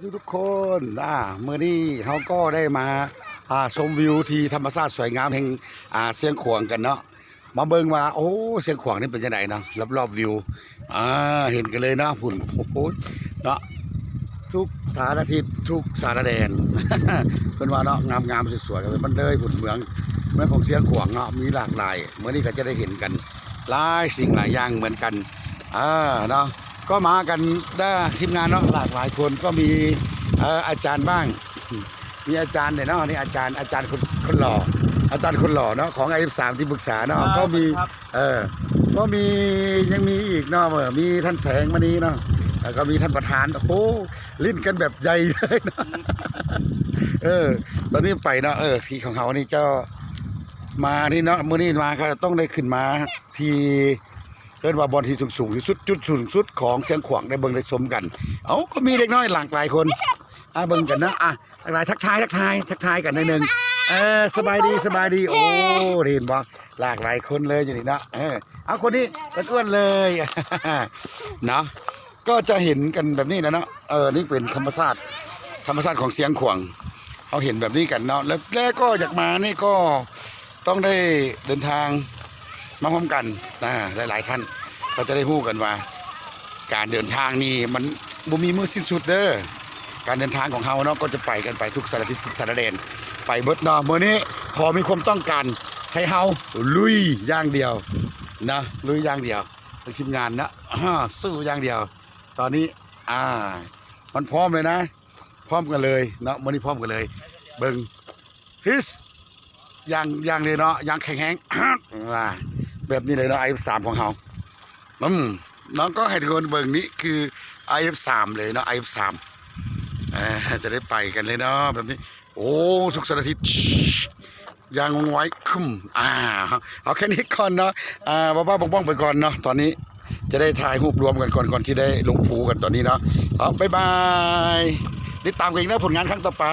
ທຸກໆຄົນ ອ່າ ມື້ນີ້ເຮົາກໍໄດ້ມາ ອ່າ ຊົມວິວທີ່ທຳມະຊາດສວຍງາມແຫ່ງ ອ່າ ຊຽງຂວາງກັນເນາະ. ມາເບິ່ງວ່າ ໂອ້ ຊຽງຂວາງນີ້ເປັນຈັ່ງໃດເນາະ ລອບໆວິວ ອ່າ ເຫັນກັນເລີຍເນາະ ພຸ້ນ ໂອ້ໂຫ ເນາະ ທຸກສາລະທິດ ທຸກສາລະແດນ ເພິ່ນວ່າເນາະ ງາມໆ ສວຍໆ ກັນໄປໝົດເລີຍ ພຸ້ນ ເມືອງ ເມືອງຂອງຊຽງຂວາງເນາະ ມີຫຼາກຫຼາຍ. ມື້ນີ້ກໍຈະໄດ້ເຫັນກັນຫຼາຍສິ່ງຫຼາຍຢ່າງເໝືອນກັນ ເອີ ເນາະ ກໍມາກັນເດີທີມງານເນາະ ຫຼາກຫຼາຍຄົນ ກໍມີ ເອີ ອາຈານບ້າງ ມີອາຈານເດ້ເນາະ ນີ້ອາຈານ ອາຈານຄົນ ຄົນຫຼໍ່ ອາຈານຄົນຫຼໍ່ເນາະ ຂອງ ໄອເອັຟສາມ ທີ່ປຶກສາເນາະ ອ່າ ກໍມີ ເອີ ກໍມີ ຍັງມີອີກເນາະ ເອີ ມີທ່ານແສງມະນີເນາະ ແລ້ວກໍມີທ່ານປະທານ ໂອ້ໂຫ ຫຼິ້ນກັນແບບໃຫຍ່ເລີຍເນາະ ເອີ ຕອນນີ້ໄປເນາະ ເອີ ທີ່ຂອງເຮົານີ້ເຈົ້າ ມານີ້ເນາະ ມື້ນີ້ມາກໍຕ້ອງໄດ້ຂຶ້ນມາທີ່ ເອີ້ນວ່າບ່ອນທີ່ສູງໆທີ່ສຸດ ຈຸດສູງສຸດຂອງຊຽງຂວາງ ໄດ້ເບິ່ງໄດ້ຊົມກັນ. ເອົ້າ ກໍມີເດັກນ້ອຍຫຼາກຫຼາຍຄົນ ອ່າ ເບິ່ງກັນເນາະ ອ່າ ຫຼາກຫຼາຍ ທັກທາຍ ທັກທາຍ ທັກທາຍກັນໜ້ອຍໜຶ່ງ ເອີ ສະບາຍດີ ສະບາຍດີ ໂອ້ ເຫັນບໍ່ ຫຼາກຫຼາຍຄົນເລີຍຢູ່ນີ້ເນາະ ເອີ ເອົາ ຄົນນີ້ອ້ວນໆເລີຍ ເນາະ ກໍຈະເຫັນກັນແບບນີ້ແຫຼະເນາະ ເອີ ນີ້ເປັນທຳມະຊາດ ທຳມະຊາດຂອງຊຽງຂວາງ ເຮົາເຫັນແບບນີ້ກັນເນາະ ແລ້ວ ແລ້ວກໍຢາກມານີ້ກໍ ຕ້ອງໄດ້ເດີນທາງມາພ້ອມກັນ ອ່າ ຫຼາຍໆທ່ານກໍຈະໄດ້ຮູ້ກັນວ່າ ການເດີນທາງນີ້ມັນບໍ່ມີມື້ສິ້ນສຸດເດີ ການເດີນທາງຂອງເຮົາເນາະ ກໍຈະໄປກັນໄປທຸກສາລະທິດ ທຸກສາລະແດນ ໄປເບິດເນາະ. ມື້ນີ້ຂໍມີຄວາມຕ້ອງການໃຫ້ເຮົາລຸຍຢ່າງດຽວນະ ລຸຍຢ່າງດຽວ ທາງທີມງານເນາະ ອ່າ ສູ້ຢ່າງດຽວ. ຕອນນີ້ ອ່າ ມັນພ້ອມເລີຍນະ ພ້ອມກັນເລີຍເນາະ ມື້ນີ້ພ້ອມກັນເລີຍ ເບິ່ງ Peace ຢ່າງ ຢ່າງເລີຍເນາະ ຢ່າງແຂງແຮງ ວ່າ ແບບນີ້ເລີຍເນາະ ໄອເອັຟສາມຂອງເຮົາ ອືມ ເນາະ ກໍໃຫ້ທຸກຄົນເບິ່ງ ນີ້ຄື ໄອເອັຟສາມ ເລີຍເນາະ ໄອເອັຟສາມ ເອີ ຈະໄດ້ໄປກັນເລີຍເນາະ ແບບນີ້ ໂອ້ ທຸກສາລະທິດ ຢ່າງວ່ອງໄວ ຄຶມ ອ່າ ເອົາແຄ່ນີ້ກ່ອນເນາະ ອ່າ ບ້າໆບອງໆໄປກ່ອນເນາະ ຕອນນີ້ຈະໄດ້ຖ່າຍຮູບລວມກັນກ່ອນ ກ່ອນຊິໄດ້ລົງພູກັນຕອນນີ້ເນາະ ເອົາ ບາຍບາຍ ຕິດຕາມກັນອີກເນາະ ຜົນງານຄັ້ງຕໍ່ໄປ.